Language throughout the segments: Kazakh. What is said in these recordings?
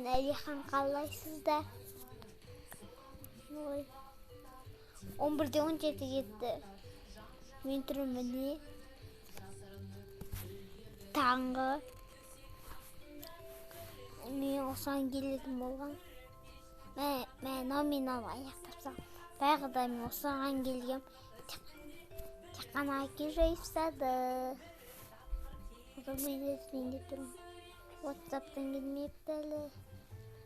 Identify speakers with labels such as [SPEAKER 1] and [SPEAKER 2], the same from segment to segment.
[SPEAKER 1] Мен Әлихан, қалайсыздар? Ой. 11:17 кетті. Мен түрім міне. Таңғы. Мен осыған келетін болған. Мә, мынау мен аяқтап. Баяғыда мен осыған келгем. Тек қана әке жайып тастады. Одан мен де тұрмын. WhatsApp'тан келмепті әлі.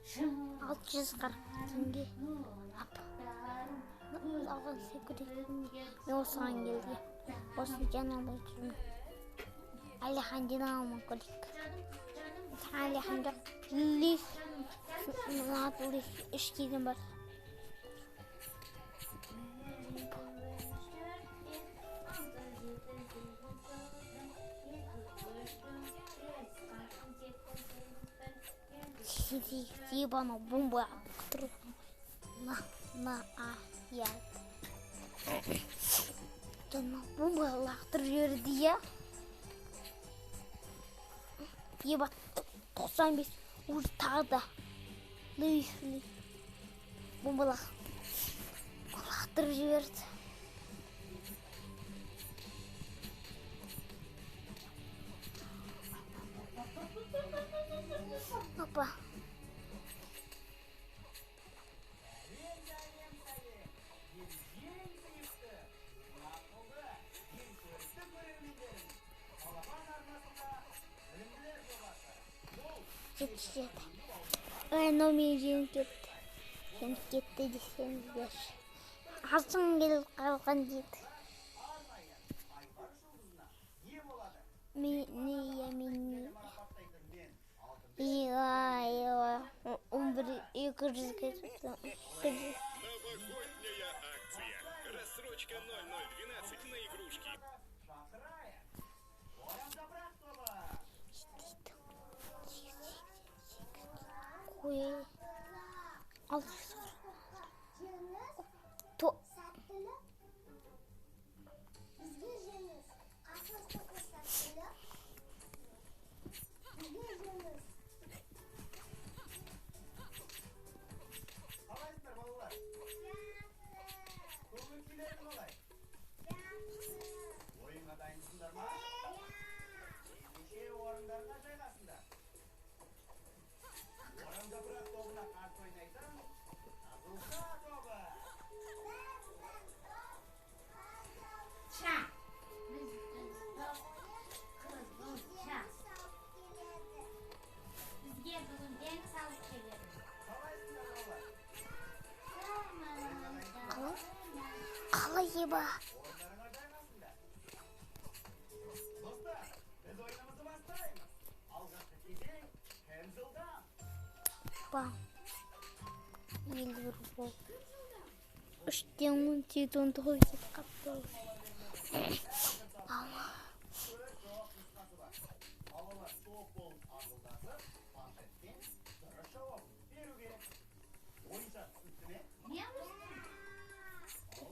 [SPEAKER 1] 640 теңге. Алған секретім. Мен осыған келгем. Осыны жана алмай жүрмін. Әлихан жина алмай көрейік. Әлихан жоқ. Лиф. Лиф. Үш кезім бар. Ебану бомба. На, а, я. Бомба лақтырып жіберді, я. Еба, 95, уже тағы да. Лиф, бомба лақтырып жіберді. Опа. 77. Мынау мені жеңіп кетті. Жеңіп кетті десеңіздер. Азын келіп қалған дейді. Мені, я, мені. Ия, 11, 200 кетті.
[SPEAKER 2] Новогодняя акция. Рассрочка 0012 на игрушки.
[SPEAKER 1] Ой, 640. То. Қалай еба? Бам. 51 болды. 3-18, 19 кетіп қапты.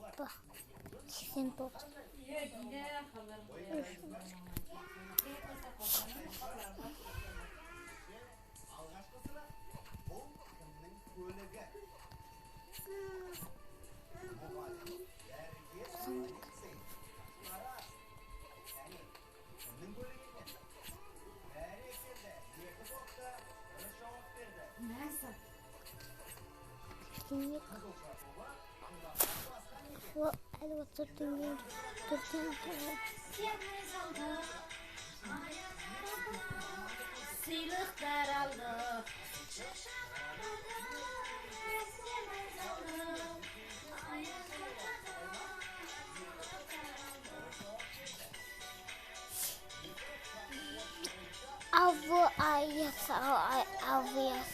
[SPEAKER 1] Опа. 89. 3. Әлі WhatsApp-тан төрттен.
[SPEAKER 3] Сыйлықтар алдық.
[SPEAKER 1] Авы аяс, авы.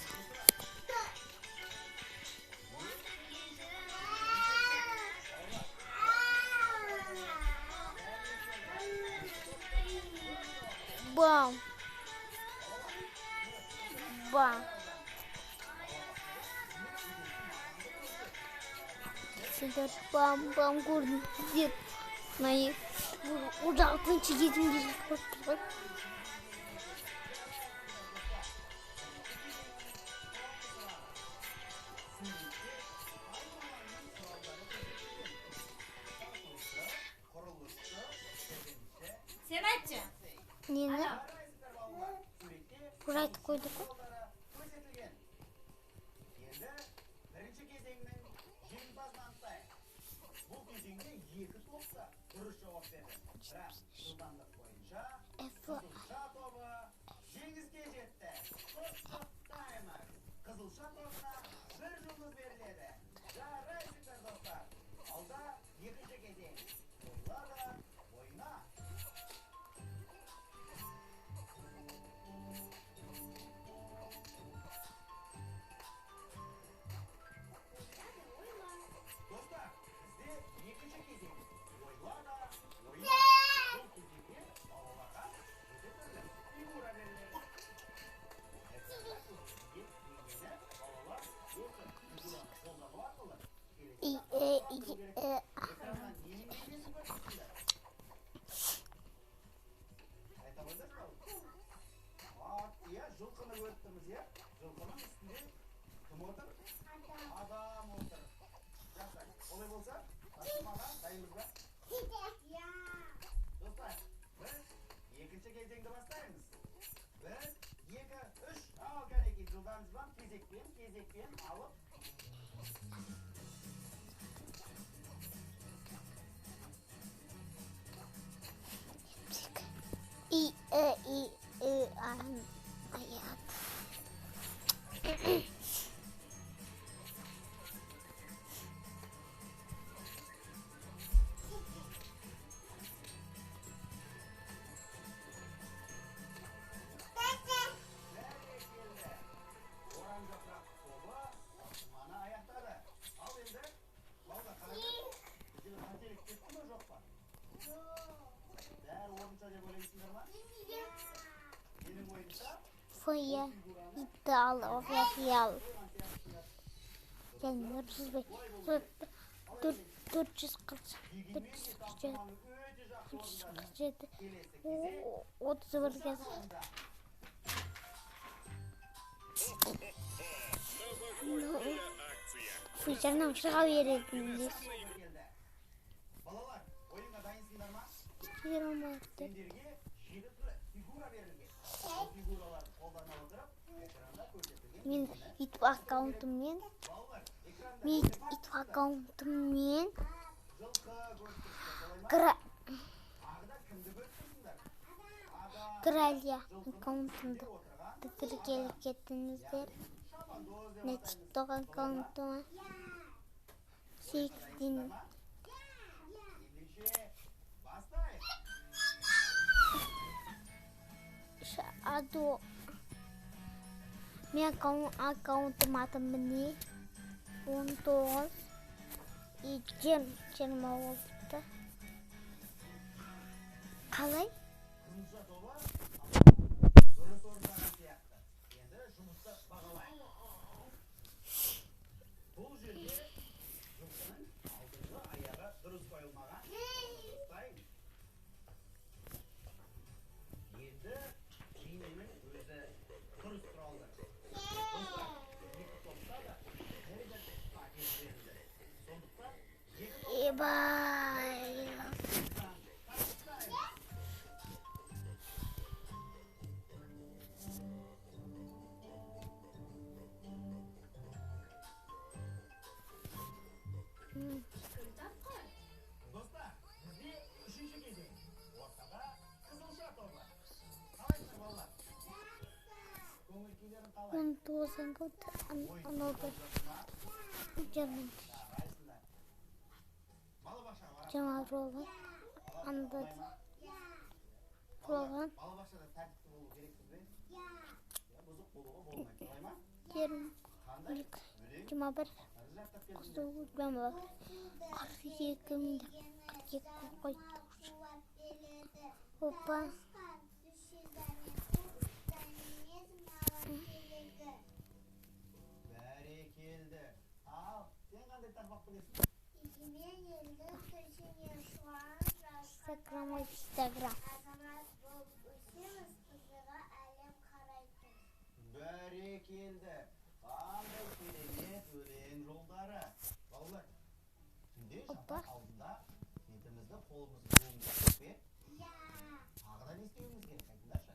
[SPEAKER 1] Бам. Бам. Сендер бам бам көрдіңіздер. Мына уже алтыншы кезімде жетіп қойыппыз ғой.
[SPEAKER 4] Екі топ та дұрыс жауап берді. Бірақ жылдамдық бойынша
[SPEAKER 1] F
[SPEAKER 4] Қызылша тобы жеңіске жетті. Құттықтаймыз. Қызылша тобына бір жұлдыз беріледі. Жарайсыңдар, достар. Алда екінші кезең. Ойла да ойна. Достар, бізде екінші кезең. Ойла да ойна. Бұл кезеңде балаларға жеті түрлі фигура беріледі. Экранда көрсетілген бейнені балалар осы фигураны қолдану арқылы келесі
[SPEAKER 1] И
[SPEAKER 4] тақырыпқа
[SPEAKER 1] Э
[SPEAKER 4] аудару
[SPEAKER 1] И
[SPEAKER 4] керек.
[SPEAKER 1] Э А.
[SPEAKER 4] Экраннан ненің бейнесін көрсетілді? Айта қойыңдаршы, балалар. Ат, иә, жылқыны көріп тұрмыз, иә? Жылқының үстінде кім отыр? Адам отыр. Жақсы. Олай болса, тапсырмаға дайынбыз ба? Достар, біз екінші кезеңді бастаймыз. Бір, екі, үш. Ал, кәнекей, жылдам жылдам кезекпен, кезекпен алып.
[SPEAKER 1] И Э И Э А Аяқ.
[SPEAKER 4] Бәрекелді. Орақ жапырақ тобы тапсырманы аяқтады. Ал енді, балалар, қараңдар. Бізде қателік кетті ме, жоқ па? Бәрі орынша деп ойлайсыңдар ма? Менің ойымша,
[SPEAKER 1] Ф Е И Т Ал О Ф Е Л. Және 405, 447,
[SPEAKER 4] тапсырманы өте жақсы
[SPEAKER 1] төрт жүз
[SPEAKER 4] орындады.
[SPEAKER 1] қырық жеті,
[SPEAKER 4] Келесі кезең
[SPEAKER 1] 31
[SPEAKER 4] ойында.
[SPEAKER 2] Новогодняя акция.
[SPEAKER 1] Фу, шыға беретіндер.
[SPEAKER 4] Келді. Балалар, ойынға дайынсыңдар ма?
[SPEAKER 1] 24.
[SPEAKER 4] Сендерге жеті түрлі фигура берілген. Бұл фигураларды қолдана отырып, экранда көрсетілген
[SPEAKER 1] Мен
[SPEAKER 4] бейнені
[SPEAKER 1] ютуб аккаунтыммен,
[SPEAKER 4] балалар, экранда
[SPEAKER 1] мен ютуб аккаунтыммен
[SPEAKER 4] жылқы көріп тұрсыздар, солай ма?
[SPEAKER 1] кіре
[SPEAKER 4] Тағы да кімді көріп тұрсыңдар? Адам.
[SPEAKER 1] Кралия
[SPEAKER 4] Жылқының
[SPEAKER 1] аккаунтымды
[SPEAKER 4] үстінде отырған
[SPEAKER 1] тіркеліп кеттіңіздер.
[SPEAKER 4] шабандоз деп
[SPEAKER 1] Мына
[SPEAKER 4] атаймыз.
[SPEAKER 1] тикток аккаунтыма сегізден
[SPEAKER 4] Ендеше бастайық.
[SPEAKER 1] Адо. Мен аккаунтым аты міне 19 и 20 болыпты. Қалай?
[SPEAKER 4] Қызылша тобы дұрыс орындаған сияқты. Енді жұмысты бағалайық. Бұл жерде жылқының алдыңғы аяғы дұрыс қойылмаған. Дұрыстаймыз. Енді бейненің өзі дұрыс құралды. Достар, екі топта да бір-бір қате жіберілді. Сондықтан екі топ
[SPEAKER 1] Ебай.
[SPEAKER 4] тастаймыз. Достар, бізде үшінші кезең. Ортада қызылша тобы. Қалайсыңдар, балалар? Көңіл күйлерің қалай?
[SPEAKER 1] 19 аккаунт анау бір 20
[SPEAKER 4] Жарайсыңдар. Балабақшаға барасың.
[SPEAKER 1] 21 болған. Анда
[SPEAKER 4] Солай ма?
[SPEAKER 1] болған.
[SPEAKER 4] Балабақшада тәртіпті болу керекпіз бе? Иә, бұзық болуға болмайды, солай ма?
[SPEAKER 1] 20
[SPEAKER 4] Қандай
[SPEAKER 1] 2
[SPEAKER 4] өлең
[SPEAKER 1] 21
[SPEAKER 4] жаттап келдіңдер?
[SPEAKER 1] қосу 21 42 менде 42 қойыпты уже. Опа.
[SPEAKER 4] Бәрекелді. Ал, сен қандай тақпақ білесің?
[SPEAKER 1] Инстаграм, Инстаграм.
[SPEAKER 4] Бәрекелді. Қандай керемет өлең жолдары. Балалар, түнде
[SPEAKER 1] Опа.
[SPEAKER 4] жатар алдында бетімізді, қолымызды жууымыз керек пе? Тағы да не істеуіміз керек, айтыңдаршы.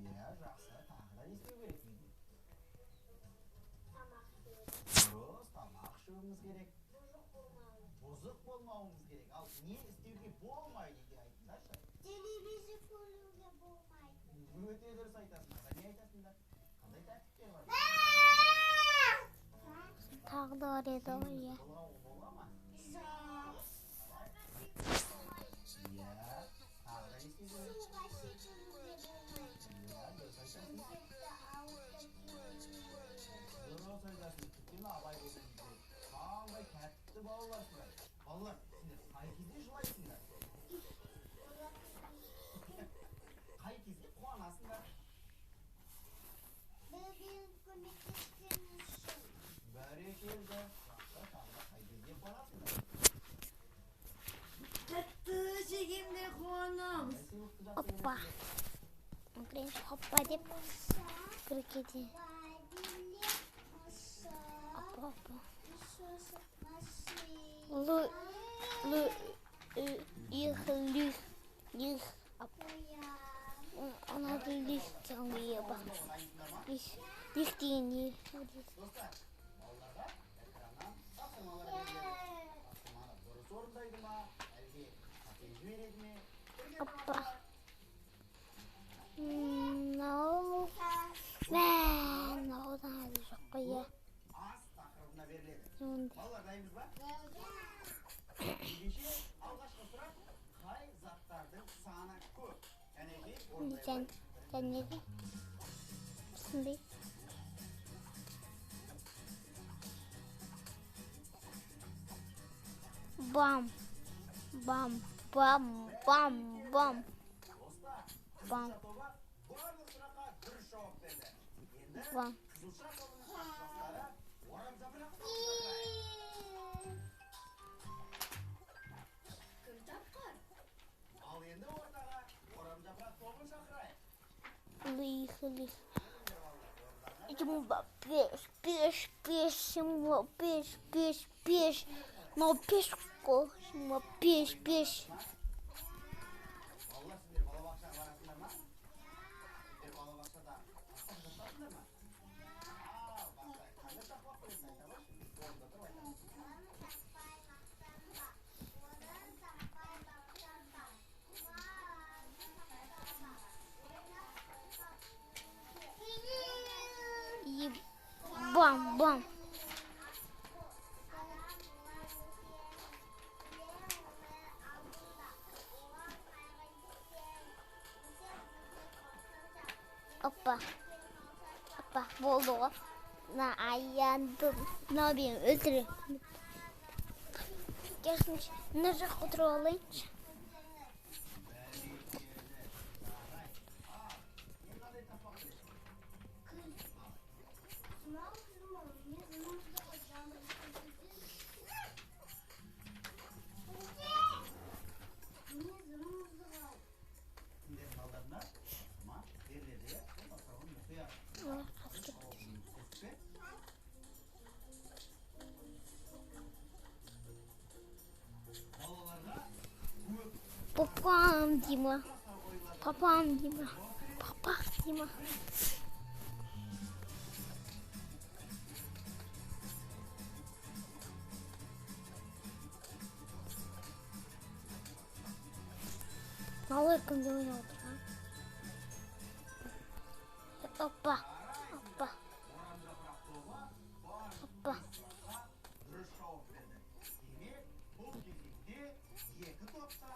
[SPEAKER 4] Иә, жақсы. Тағы да не істеу керек үйде? Дұрыс, тамақ ішуіміз керек. Бұзық Не істеуге болмайды екен, айтыңдаршы.
[SPEAKER 1] Телевизор көруге болмайды.
[SPEAKER 4] Өте дұрыс айтасыңдар. Не айтасыңдар? Қандай тәртіптер бар?
[SPEAKER 1] Тағы да бар еді ғой, иә.
[SPEAKER 4] Бола ма?
[SPEAKER 1] Жоқ.
[SPEAKER 4] Иә. Тағы да не істеуге болады?
[SPEAKER 1] Суға секіруге болмайды.
[SPEAKER 4] Иә, дұрыс айтасың.
[SPEAKER 1] Төсекті ауыстырып киюге болмайды.
[SPEAKER 4] Дұрыс айтасың. Тіптен абай болуымыз керек. Қандай тәртіпті балаларсыңдар. Балалар, сендер қай кезде жылайсыңдар? Қай кезде қуанасыңдар?
[SPEAKER 1] Бір-бірін көмектескені үшін.
[SPEAKER 4] Бәрекелді. Жақсы, тағы да қай кезде қуанасыңдар?
[SPEAKER 3] Тәтті жегенде қуанамыз.
[SPEAKER 4] Қандай сыйлықты жақсы
[SPEAKER 1] Опа.
[SPEAKER 4] көресіңдер?
[SPEAKER 1] Кірейінші, хоппа деп кіріп кетейін. Опа, опа. Лу, лу, их, лих, лих, опа. Анады лих деген бар. Лих, лих деген не?
[SPEAKER 4] Достар, балаларға экраннан тапсырмалар беріледі. Тапсырманы дұрыс орындайды ма, әлде қате жібереді ме? Бірге
[SPEAKER 1] Опа. Мынау, мә, мынаудан әлі жоқ қой, иә.
[SPEAKER 4] Ас тақырыбына беріледі.
[SPEAKER 1] Онда.
[SPEAKER 4] Балалар, дайынбыз ба? Ендеше, алғашқы сұрақ: қай заттардың саны көп? Кәнекей, орындай
[SPEAKER 1] Және,
[SPEAKER 4] ғой.
[SPEAKER 1] және де осындай. Бам, бам, бам, бам, бам,
[SPEAKER 4] Достар,
[SPEAKER 1] бам,
[SPEAKER 4] Қызылша тобы барлық сұраққа дұрыс жауап берді. Енді
[SPEAKER 1] бам.
[SPEAKER 4] Қызылша тобының қарсыластары Орамжапырақ тобын шақырайық.
[SPEAKER 3] Кім тапқыр?
[SPEAKER 4] Ал енді ортаға Орамжапырақ тобын шақырайық.
[SPEAKER 1] Лих, лих. Жиырма бес, бес, бес, 25, бес, бес. Мынау бес қой. 25, бес.
[SPEAKER 4] Балалар, сендер балабақшаға барасыңдар ма? Сендер балабақшада тақпақ жаттадыңдар ма? Ал, бастайық. Қандай тақпақ білесің, айта қойшы. Орында тұрып айтамыз.
[SPEAKER 1] И бам, бам. Опа. Опа, болды ғой. Мына аянды, мынау мені өлтіреді. Керісінше, мына жаққа отырып алайыншы.
[SPEAKER 4] Енді қандай тақпақ білесің? Сендердің алдарына тапсырма беріледі, иә? Сол тапсырманы мұқият
[SPEAKER 1] Ой, қасып кетті.
[SPEAKER 4] жауабын көрсетпе. Балаларға көп
[SPEAKER 1] Папам дей ма?
[SPEAKER 4] сұрақтар қойылады.
[SPEAKER 1] Папам дей ма? Папах дей ма? Мыналар кімде ойнап отырған? Опа, опа,
[SPEAKER 4] Орамжапырақ тобы барлық
[SPEAKER 1] опа.
[SPEAKER 4] сұраққа дұрыс жауап берді. Демек, бұл кезекте екі топта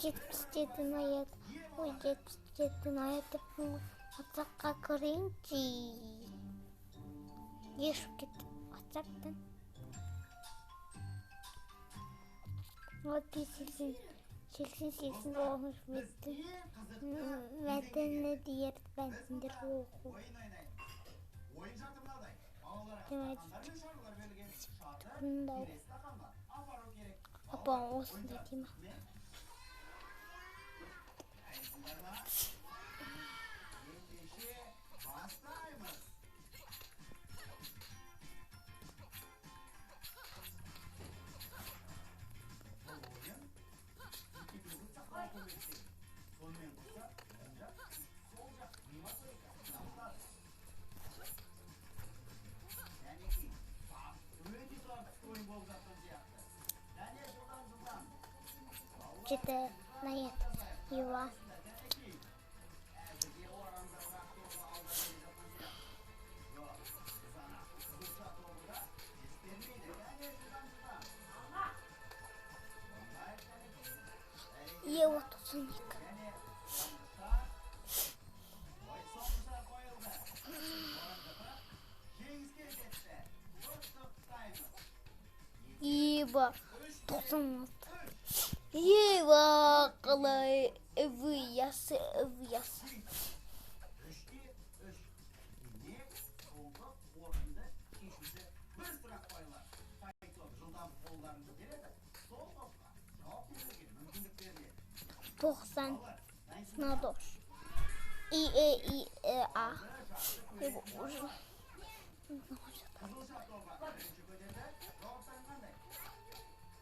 [SPEAKER 1] 77 аят. Ой, 77 аят деппін ғой. WhatsAppқа кірейінші. Не шығып кетті WhatsAppтан? Вот 80, 80, 89 мәтін.
[SPEAKER 4] ең қызықты
[SPEAKER 1] Мәтіні дерді сендер оқу.
[SPEAKER 4] ойын ойнаймыз. Ойын шарты мынадай. Балаларға
[SPEAKER 1] Давайте.
[SPEAKER 4] стақандар мен шарлар берілген. Шарды
[SPEAKER 1] Тыңдау.
[SPEAKER 4] келесі стақанға апару керек.
[SPEAKER 1] Апа, осындай дей ма?
[SPEAKER 4] Дайынсыңдар ма? Ендеше бастаймыз. Бұл ойын жеке сақтауға көмектеседі. Сонымен қоса, оң жақ, сол жақ ми моторика дамытады. Кәнекей, өте тартысты ойын болып жатқан сияқты. Кәне, жылдам, жылдам.
[SPEAKER 1] 7 на Ева. Ева 92. Ева 96. Ева қалай виясы виясы.
[SPEAKER 4] 3-3. Демек, толық орынды шешуші бір сұрақ қойылады. Қай топ жылдам қолдарын көтереді, сол топқа жауап беруге мүмкіндік беріледі.
[SPEAKER 1] 90 на дождь. И Э И Э А. Его уже.
[SPEAKER 4] Қызылша тобы бірінші көтерді. Жауаптарың қандай?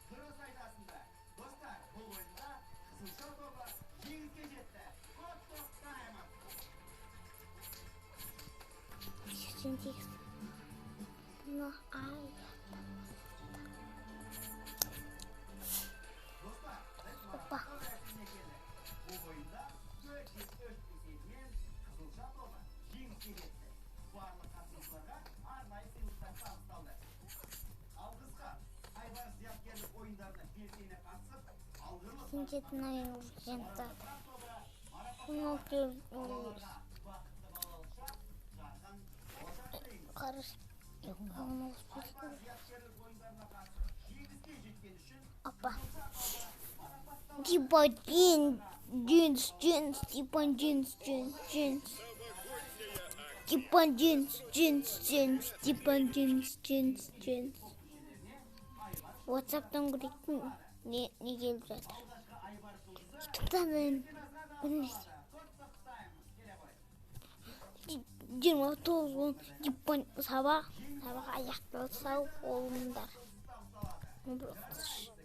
[SPEAKER 4] Дұрыс айтасыңдар. Достар, бұл ойында Қызылша тобы жеңіске жетті. Құттықтаймыз.
[SPEAKER 1] 88. Ну, ай.
[SPEAKER 4] Достар, біз
[SPEAKER 1] Опа.
[SPEAKER 4] марапаттау рәсіміне келдік. Бұл ойында 4-3 есебімен Қызылша тобы жеңіске жетті. Барлық қатысушыларға арнайы сыйлықтар табысталды. Алғысқа Айбар зияткерлік ойындарына белсене қатысып, алғырлы
[SPEAKER 1] 87 наверное, уже жеңді.
[SPEAKER 4] тобы марапатталды.
[SPEAKER 1] 16
[SPEAKER 4] Балаларға бақытты балалық шақ, жарқын болашақ тілейміз.
[SPEAKER 1] Қарыз.
[SPEAKER 4] Айбар зияткерлік ойындарына қатысып, жеңіске жеткен үшін
[SPEAKER 1] Опа.
[SPEAKER 4] Қызылша тобы марапатталды.
[SPEAKER 1] Типа джинс, джинс, джинс, типа джинс, джинс, джинс.
[SPEAKER 2] Новогодняя акция.
[SPEAKER 1] Типа джинс, джинс, джинс, типа джинс, джинс, джинс. WhatsApp'тан көретін не келіп жатыр. Ютубтан бір нәрсе. 29 он типа сабақ аяқталды, сау болыңдар. 1.33.